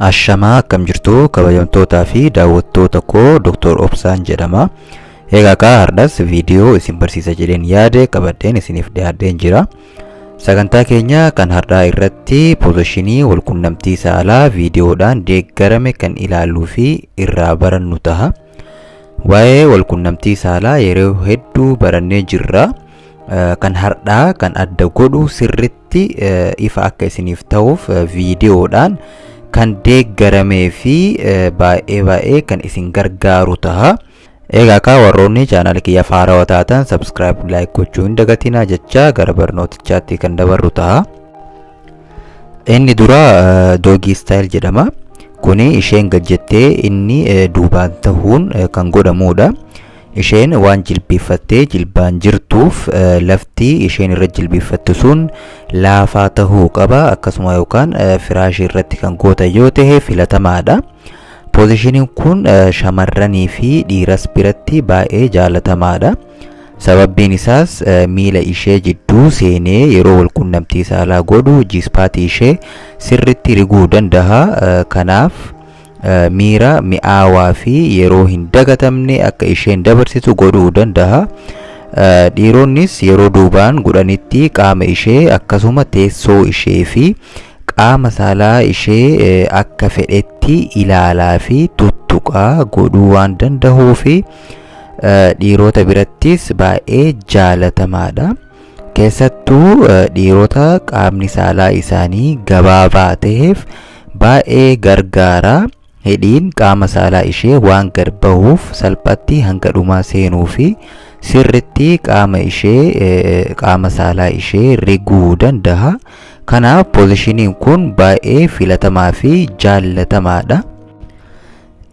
Ashamaa, akkam jirtu kabajamtootaa fi daawwattoota koo? Dr. Obsaan jedhama. Egaa kaa hardhas viidiyoo isin barsiisa jedheen yaade qabadheen isiniif dhiyaadheen jira. Sagantaa keenya kan hardhaa irratti positionii walqunnamtii saalaa viidiyoodhaan deeggarame kan ilaalluu fi irraa barannu taha. Waa'ee walqunnamtii saalaa yeroo hedduu barannee jirra. Kan hardhaa kan adda godhu sirritti ifa akka isiniif ta'uuf viidiyoodhaan kan deeggaramee fi baay'ee baay'ee kan isin gargaaru taha. Egaa kaa warroonni chaanala kiyyaaf haarawaa taatan subscribe, like gochuu hin dagatinaa jecha gara barnootichaatti kan dabarru taha. Inni dura doggy style jedhama. Kuni isheen gad jettee inni duubaan tahuun kan godhamudha. Isheen waan jilbeeffattee jilbaan jirtuuf lafti isheen irra jilbeeffattu sun laafaa tahuu qaba. Akkasuma yookaan firaashii irratti kan gootan yoo ta'e filatamaadha. Positioniin kun shamarranii fi dhiiras biratti baay'ee jaalatamaadha. Sababbiin isaas miila ishee jidduu seenee yeroo walqunnamtii saalaa godhu G-spotii ishee sirritti riguu danda'a. Kanaaf miira mi'aawaa fi yeroo hin dagatamne akka isheen dabarsitu godhuu danda'a. Dhiironnis yeroo duubaan godhanitti qaama ishee, akkasuma teessoo ishee fi qaama saalaa ishee akka fedhetti ilaalaa fi tuttuqaa godhuu waan danda'uu fi dhiirota birattis baay'ee jaalatamaadha. Keessattuu dhiirota qaamni saalaa isaanii gabaabaa ta'eef baay'ee gargaara. Hidhiin qaama saalaa ishee waan gad bahuuf salphatti hanga dhumaa seenuu fi sirritti qaama ishee, qaama saalaa ishee riguu danda'a. Kanaaf positioniin kun baay'ee filatamaa fi jaallatamaadha.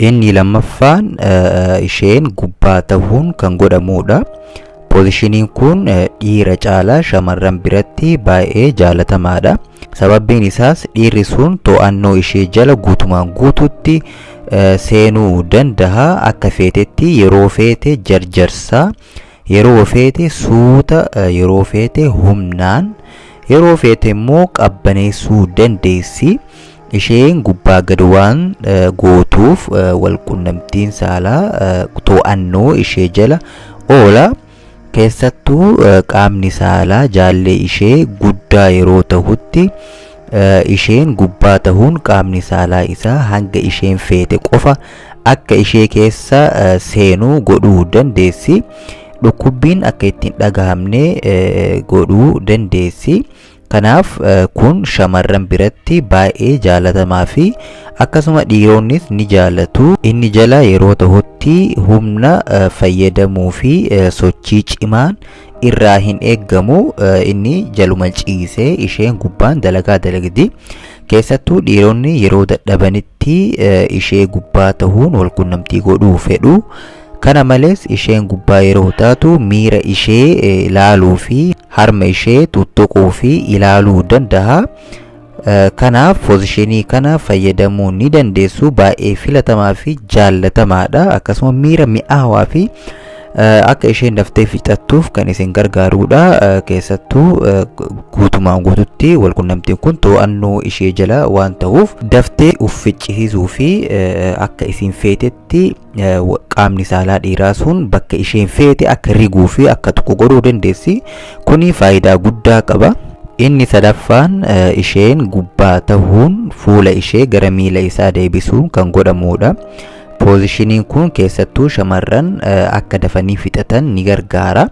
Inni lammaffaan isheen gubbaa ta'uun kan godhamudha. Positioniin kun dhiira caalaa shamarran biratti baay'ee jaalatamaadha. Sababbiin isaas dhiirri sun to'annoo ishee jala guutumaan guututti seenuu danda'a. Akka feetetti yeroo feete jarjarsaa, yeroo feete suuta, yeroo feete humnaan, yeroo feete immoo qabbaneessuu dandeessi. Isheen gubbaa gad waan gootuuf walqunnamtiin saalaa to'annoo ishee jala oola. Keessattuu qaamni saalaa jaallee ishee guddaa yeroo ta'utti isheen gubbaa ta'uun qaamni saalaa isaa hanga isheen feete qofa akka ishee keessa seenuu godhuu dandeessi. Dhukkubbiin akka ittiin dhagahamne godhuu dandeessi. Kanaaf kun shamarran biratti baay'ee jaalatamaa fi akkasuma dhiironnis ni jaalatu. Inni jala yeroo ta'utti humna fayyadamuu fi sochii cimaan irraa hin eeggamu. Inni jaluma ciisee isheen gubbaan dalagaa dalagdi. Keessattuu dhiironni yeroo dadhabanitti ishee gubbaa ta'uun walqunnamtii godhuu fedhu. Kana malees isheen gubbaa yeroo taatu miira ishee ilaaluu fi harma ishee tuttuquu fi ilaaluu danda'a. Kanaaf positionii kana fayyadamuu ni dandeessu. Baay'ee filatamaa fi jaallatamaadha. Akkasuma miira mi'aawaa fi akka isheen daftee fixattuuf kan isin gargaarudha. Keessattuu guutumaan guututti walqunnamtiin kun to'annoo ishee jala waan ta'uuf daftee ufficcisiisuu fi akka isin feetetti qaamni saalaa dhiiraa sun bakka isheen feete akka riguu fi akka tuqu godhuu dandeessi. Kuni faayidaa guddaa qaba. Inni sadaffaan isheen gubbaa ta'uun fuula ishee gara miila isaa deebisuun kan godhamudha. Positioniin kun keessattuu shamarran akka dafanii fixatan ni gargaara.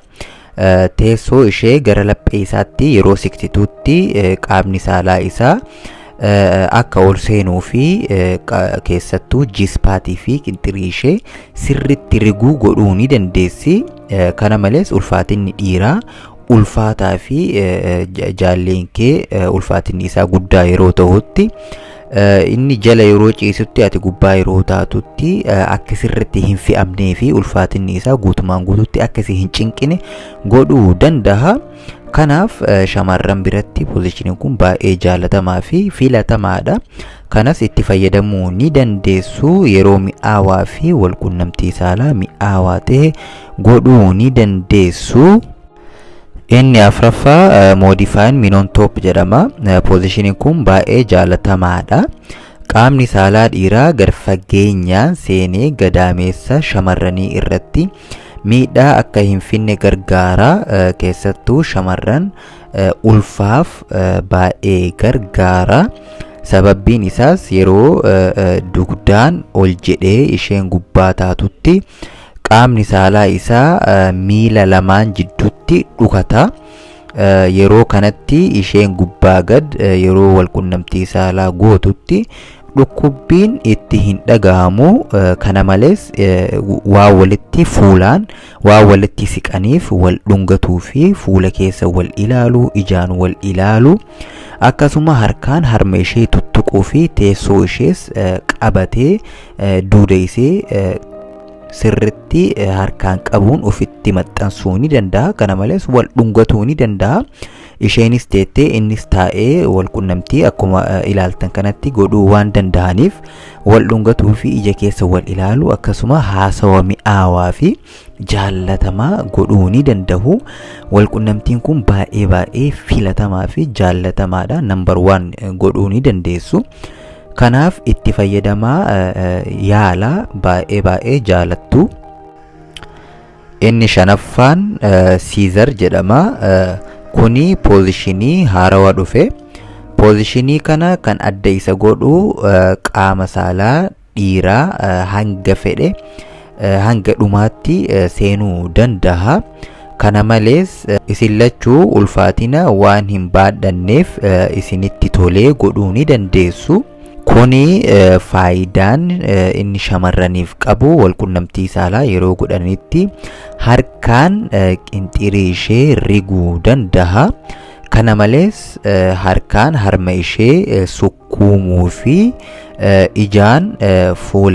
Teessoo ishee gara laphee isaatti yeroo siqsitutti qaamni saalaa isaa akka ol seenuu fi keessattuu G-spotii fi qinxirii ishee sirritti riguu godhuu ni dandeessi. Kana malees ulfaatinni dhiiraa ulfaataa fi jaalleen kee ulfaatinni isaa guddaa yeroo ta'utti, inni jala yeroo ciisutti ati gubbaa yeroo taatutti akka sirritti hin fe'amnee fi ulfaatinni isaa guutumaan guututti akka si hin cinqine godhuu danda'a. Kanaaf shamarran biratti positioniin kun baay'ee jaalatamaa fi filatamaadha. Kanas itti fayyadamuu ni dandeessu. Yeroo mi'aawaa fi walqunnamtii saalaa mi'aawaa ta'e godhuu ni dandeessu. Inni afraffaa modified man on top jedhama. Positioniin kun baay'ee jaalatamaadha. Qaamni saalaa dhiiraa gad fageenyaan seenee gadaameessa shamarranii irratti miidhaa akka hin finne gargaara. Keessattuu shamarran ulfaaf baay'ee gargaara. Sababbiin isaas yeroo dugdaan ol jedhee isheen gubbaa taatutti qaamni saalaa isaa miila lamaan jidduutti dhukata. Yeroo kanatti isheen gubbaa gad yeroo walqunnamtii saalaa gootutti dhukkubbiin itti hin dhagahamu. Kana malees waa walitti fuulaan waa walitti siqaniif wal dhungatuu fi fuula keessa wal ilaaluu, ijaan wal ilaaluu, akkasuma harkaan harma ishee tuttuquu fi teessoo ishees qabatee duuda ishee sirritti harkaan qabuun ofitti maxxansuu ni danda'a. Kana malees wal dhungatuu ni danda'a. Isheenis teettee innis taa'ee wal qunnamtii akkuma ilaaltan kanatti godhuu waan danda'aniif, wal dhungatuu fi ija keessa wal ilaalu, akkasuma haasawa mi'aawaa fi jaallatamaa godhuu ni danda'u. Wal qunnamtiin kun baay'ee baay'ee filatamaa fi jaallatamaadha. Number one godhuu ni dandeessu. Kanaaf itti fayyadamaa, yaala, baay'ee baay'ee jaalattu. Inni shanaffaan scissor jedhama. Kuni positionii haarawaa dhufe. Positionii kana kan adda isa godhu qaama saalaa dhiiraa hanga fedhe hanga dhumaatti seenuu danda'a. Kana malees isin lachuu ulfaatina waan hin baadhanneef isinitti tolee godhuu ni dandeessu. Kuni faayidaan inni shamarraniif qabu walqunnamtii saalaa yeroo godhanitti harkaan qinxirii ishee riguu danda'a. Kana malees harkaan harma ishee sukkuumuu fi ijaan fuula